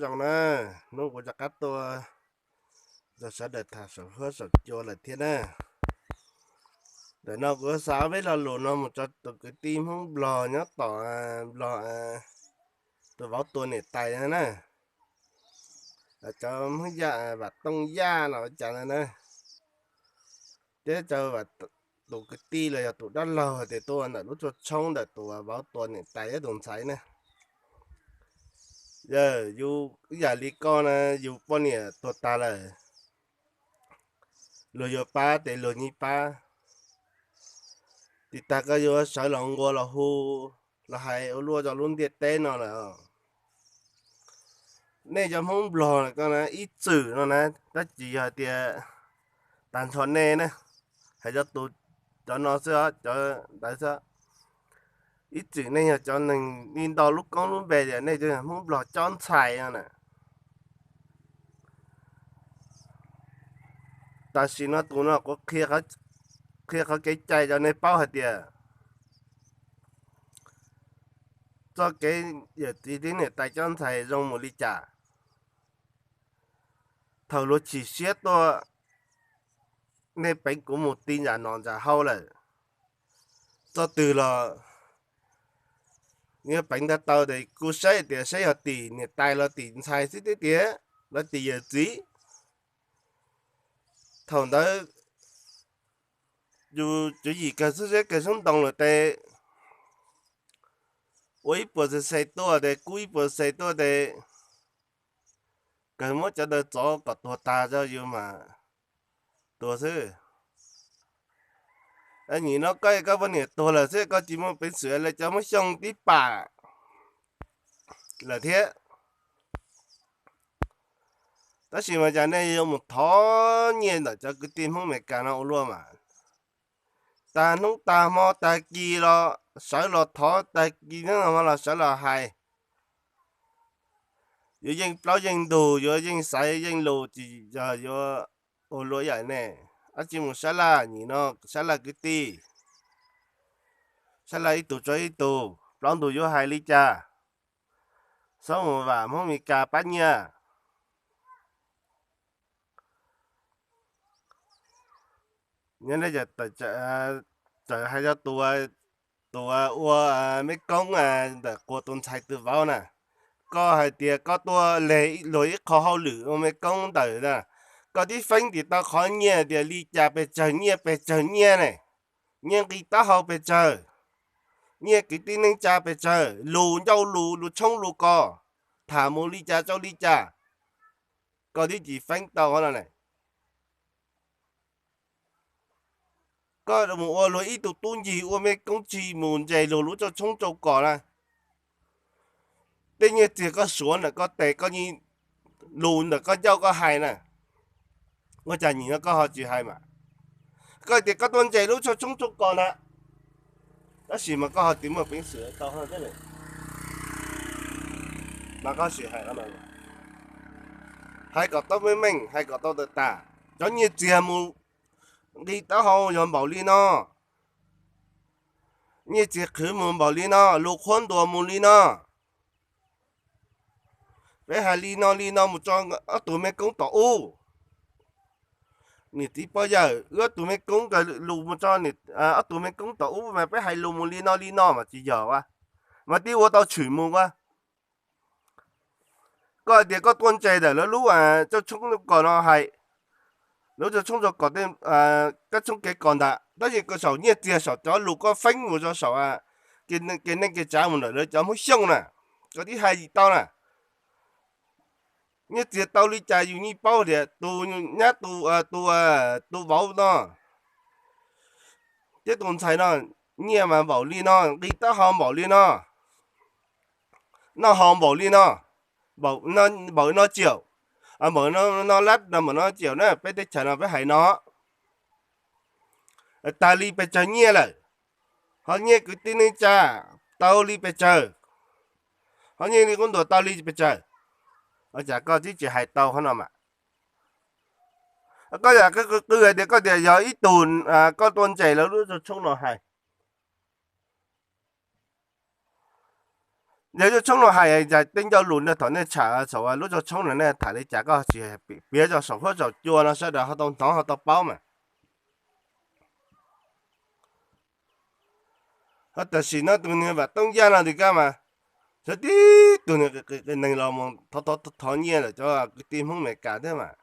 Zoo na, hnub kuv rov qab tuaj nrog sawv daws tham saum huab saum cua lawm thiab na. Ntawm no kuv xav ob peb lo lus no mus rau tus kwv tij Hmoob Nplog nyob tom Nplog, tus vauv tua niam tais na, cov Hmoob Yaj, Vam Tooj Yaj los ua cas na, thiab rau tus kwv tij los yog tus dab laug hais tias tuaj ntawm lub tshuaj tshoob ntawm tus vauv tua niam tais thiab tus ntxhais na. Yog yus ib yam li koj na, yus poj niam tuag tag lawm, luag yuav pab ces luag yeej pab. Tiv tag koj yuav sawv los nquas los hu los hais ua luaj rau lub ntiaj teb no lawm. Nej cov Hmoob Nplog ko na, ib txwm no na, tab sis yog tias tag nrho nej na, hais cov tus, cov no xwb, cov ntawd xwb, ib txwm nej yog cov neeg li ntau lub koob lub npe tias nej yog Hmoob Nplog cob ntxhais no na. Tam sim no tus no kuv qhia qhov kev cai rau nej paub hais tias txoj kev yawm txiv thiab niam tais cob ntxhais zoo mus li cas. Thaum luag chim siab tuaj, nej peev kuv mus ti ntsam nom ntsam hau lawm, txoj twg los yuav peev ntau tau tias kuv saib tias saib yog tim niam tais los tim ntxhais xwb tiag tiag, los tim yawm txiv. Thaum ntawd yus tswv yim kawg xub siab kawg xub ntoo lawm tes, ua ib puas xes xes tuaj tes, kub ib puas xes tuaj tes, kawg muab cov ntawd txov kom tuag tag rau yus mas tuag xwb. Nim no koj, koj poj niam tuag lawm xwb, koj tsis muaj peev xwm li, cov Hmoob Xyooj tib pam lawm thiab. Tab sis mas cas nej yuav mus thov nyiaj ntawm cov kwv tij Hmoob Amelikas no ua luaj mas. Tag hnub tag hmo tag kis los sawv los thov, tag kis hnub hmo los sawv los hais. Yuav yeej plaub yeej ntug, yuav yeej xaiv yeej lus, tsis yog yuav ua luaj ib yam nej. Dab tsi mus sab laj, nim no sab laj kwv tij, sab laj ib tug tso ib tug, plaub ntug yuav hais li cas, xob mus vam Hmoob Amelikas pab nyiaj. Nyob nej txawm hais rau tus, tus ua mej koob ntawm quas tus ntxhais tus vauv na, koj hais tias koj tuaj leg luag ib qho hauj lwm ua mej koob ntawm na, koj tib feeb tim tau qhov nyiaj tias li cas pes tsawg nyiaj pes tsawg nyiaj ne, nyiaj nqi taub hau pes tsawg, nyiaj kwv tij neej tsa pes tsawg, lus ncauj lus, lus tshoob lus kos, tham mus li cas rau li cas, koj twb tsis feeb tau no ne. Koj mus ua luag ib tug tub ncig ua mej koob tsis mus ntses luag lub tsau tshoob tsau kos na. Tej nyiaj txiag koj suav ntawm koj tes, koj nyiaj lus ntawm koj ncauj koj hais na, ua cas nim no koj ho tsis hais mas? Koj tias koj tuaj ntses lub tsau tshoob tsau kos na, tab sis mas koj ho tsis muaj peev xwm tau thiab. Mas koj sim hais, hais kom tau meej meej, hais kom tau tas tas. Cov nyiaj txiag mus nqi taub hau yog npaum li no, nyiaj txiag qhwv mus npaum li no, lus qhuab ntuas mus li no. Peb hais li no li no mus tso ob tug mej koob tom ub. Niam txiv pog yawm, wb ob tug mej koob nkawd lus mus tso ob tug mej koob tom ub mas peb hais lus mus li no li no mas tsis yog a, mas twb ua tau tshwm mus a. Koj hais tias koj tuaj ntses ntawm lawv lub tsau tshoob tsau kos no hais, lub tsau tshoob tsau kos, kab tshoob kev kos ntag, tab sis koj saum nyiaj txiag saum cov lus koj feeb mus rau saum kev neej kev tsav mus ntawm lawv cov Hmoob Xyooj na, koj twb hais tau na. Nyiaj txiag tau li cas yus yeej paub tias tus nyab, tus, tus, tus vauv no thiab tus ntxhais no, nyiaj mas npaum li no, nqi taub hau npaum li no, noj haus npaum li no, npaum no tsiaum, npaum no lab, npaum no tsiaum na, peb teb chaws no peb hais no. Tag li pes tsawg nyiaj lawm, ho nyiaj kwv tij neej tsa tau li pes tsawg, ho nyiaj li qub ntuas tau li pes tsawg. Ua cas koj twb tsis hais tau qhov no mas? Koj yam qw qw hais tias koj tias yog ib tug koj tuaj ntses lawv lub tsau tshoob no hais. Yog lub tshoob no hais tej ncauj lus no thaum nej tsham saum lub tshoob no nej tham li cas koj tsis piav tso saum huab saum cua no sawv daws ho tau hnov ho tau paub mas. Ho tam sim no tus niag Vam Tooj Yaj no tis kab mas, tib tug niag neeg los mus thov nyiaj lawm cov kwv tij Hmoob Amelikas thiab mas.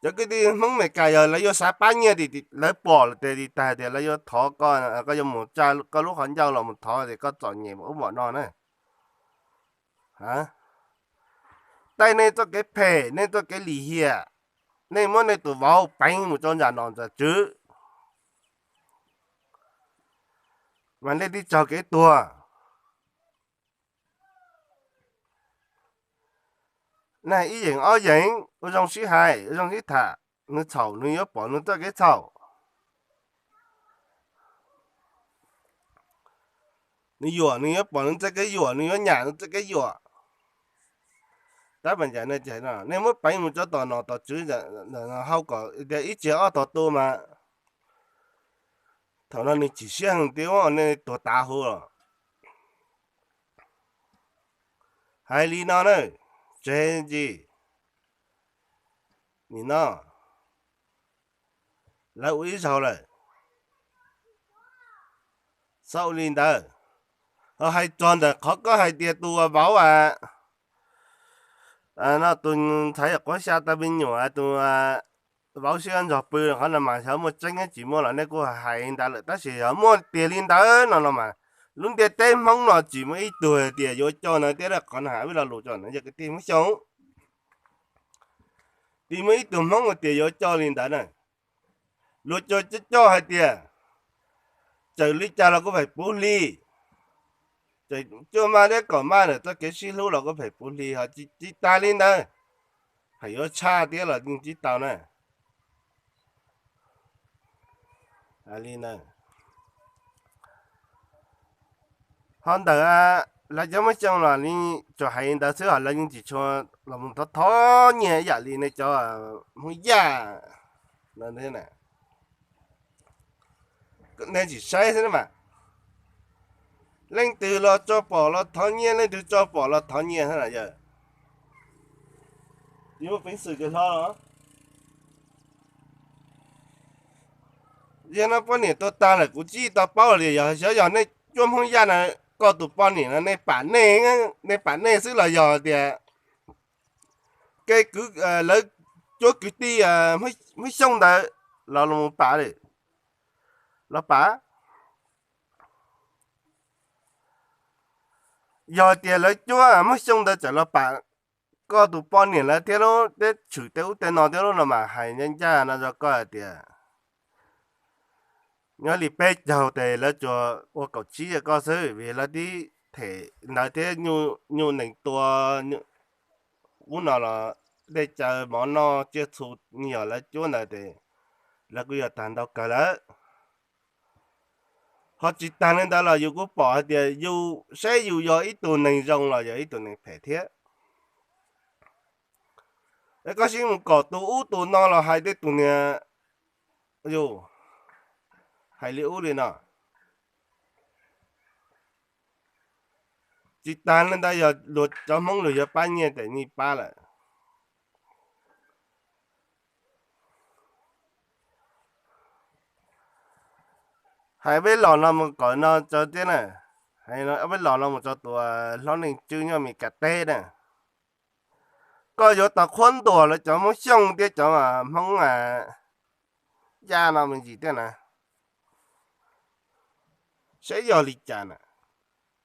Cov kwv tij Hmoob Amelikas yog lawv yuav xav pab nyiaj, lawv pom lawm tes tis tag tias lawv yuav thov koj, koj yuav mus tsa koj lub qhov ncauj los mus thov tias koj txom nyem ub mom no na. Taij nej txoj kev phem, nej txoj kev lim hiam, nej muab nej tus vauv peev mus rau nram nom ntawm tswv, mas nej twb raug kev tuag. Nej ib yeem ob yeem ua zoo sib hais, ua zoo sib tham, nws txhaum nws yuav pom nws txoj kev txhaum, nws yuam nws yuav pom nws txoj kev yuam, nws yuav nyam nws txoj kev yuam. Tab mas cas nej muab peev mus rau tom nom tom tswv hauv kom ib txhia ob tog tu mas, thaum no nws chim siab heev tias nej tuag tav huv los. Hais li no na, tseg ntsis, nim no lawv ua ib zaug lawm, txhob ua li ntawd. Ho hais txog ntawm qhov koj hais tias tus vauv a, no tus ntxhais quav xya tau me nyuam tus vauv siab ntsog pw qhov no mas xyov muaj tseeb tsis muaj los nej kuj hais li ntawd lawm, tab sis yog muaj tiag li ntawd no no mas, lub ntiaj teb Hmoob no tsis muaj ib tug tias yuav coj no thiab, qhov no hais ib lo lus tso no yog kwv tij Hmoob Xyooj, tsis muaj ib tug Hmoob tias yuav coj li ntawd na. Luag coj coj hais tias txawm li cas los kuj pheej puv hli, txawm cuaj maj thiab kaum maj ntawm txoj kev sib hlub los kuj pheej puv hli, ho tsis tas li ntawd, pheej yuav tshaj thiab los yeej tsis tau na. Li ntawd, ho ntawm lawv cov Hmoob Xyooj los tsuas hais li ntawd xwb, ho lawv yeej tsis tshua los mus thov thov nyiaj ib yam li nej cov Hmoob Yaj no. Nej tsis saib xwb mas, leej twg los tso pom los thov nyiaj, leej twg tso pom los thov nyiaj xwb yog. Tsis muaj peev xwm kawg hlo los. Yog no poj niam tuag tag lawm kuv tsis tau paub li, yog xyov yog nej cuab Hmoob Yaj na, koj tus poj niam no nej pam nej, nej pam nej xwb los yog tias kev kwv lawv cuab kwv tij Hmoob Xyooj ntawd los los pam li, los pam. Yog tias lawv cuab Hmoob Xyooj ntawd txawm los pam koj tus poj niam lawv thiab lub teb tshwm tej ub tej no thiab lub no mas hais ncaj ncaj no rau koj hais tias nyob li peb caug tes lawv tsuas ua kaum tsib rau koj xwb, vim lawv tib them ntawd thiab nyuj nees tua ub no los dej cawv mov noj tsiaj txhu, yog lawv cuab ntawd tes lawv kuj yog tag ntau kawg lawm. Ho tsis tas li ntawd los yus kuj pom hais tias yus saib yus yog ib tug neeg zoo los yog ib tug neeg phem thiab. Es koj sib mus kom tus ub tus no los hais tej tus niag, yus hais li ub li no. Tsis tas li ntawd yog luag cov Hmoob luag yuav pab nyiaj tes nyiaj pab lawm. Hais peb los no mus kom no tso thiab na, hais peb los no mus tso tus hlob Neej Tswb nyob Amelikas teb na. Koj yuav tau qhuab ntuas lawv cov Hmoob Xyooj thiab cov Hmoob Yaj no me ntsis thiab na, saib yog li cas na.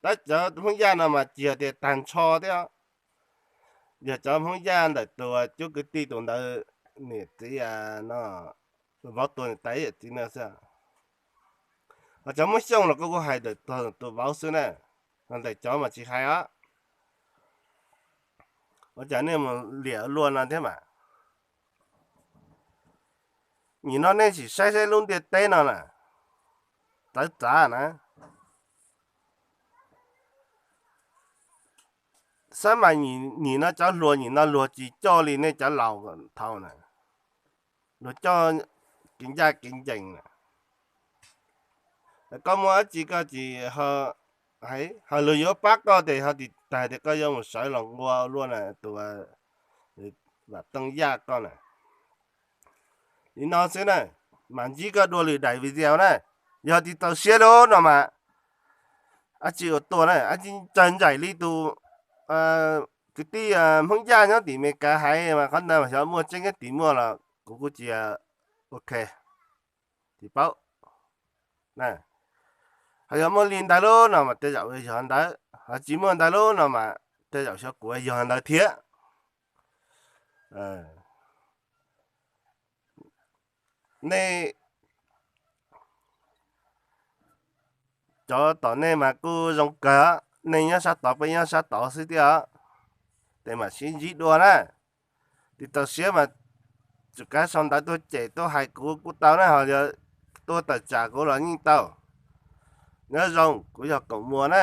Tab cov Hmoob Yaj no mas tsis yog tias tag nrho thiab, yog cov Hmoob Yaj ntawm tus cuab kwv tij tus ntawd niam txiv no, vauv tua niam tais yawm txiv no xwb. Ho cov Hmoob Xyooj los koj kuj hais ntawm tus vauv xwb na, ntawm cov mas tsis hais os. Ua cas nej mus liam luaj no thiab mas? Nim no nej sim saib saib lub ntiaj teb no na, txawv txav na. Xab mas nim no cov hluas nim no luag tsis coj li nej cov laus thaum na, luag coj kev ncaj kev ncees na. Koj muaj dab tsi koj tsis ho Hais luag yuav pab koj tes ho tis tas tias koj yuav mus sawv los nqua luaj na tus Vam Tooj Yaj koj na. Li no xwb na, mam ntsib koj dua lwm daim video na. Yog tsis txaus siab lub no mas, ab tsi ua tuaj na, ab tsi txawg ntsais li tus kwv tij Hmoob Yaj nyob tim Meskas hais mas qhov ntawd mas xyov muaj tseeb thiab tim muaj los kuv kuj tsis, ok, tsis paub. Ho yog muaj li ntawd lub no mas tej zaum yog ntawd, ho tsis muaj ntawd lub no mas tej zaum xyov kuv yog ntawd thiab. Nej cov tom nej mas kuj zoo kawg, nej nyob sab tod peb nyob sab tod xwb thiab os. Tes mam sib ntsib dua na. Tsis txaus siab mas tsis kav sau ntawv tuaj cem tuaj hais kuv kuj tau na, ho yog tuaj tawm tsam kuv los yeej tau. Nyob zoo, kuv yog Koom Muas na.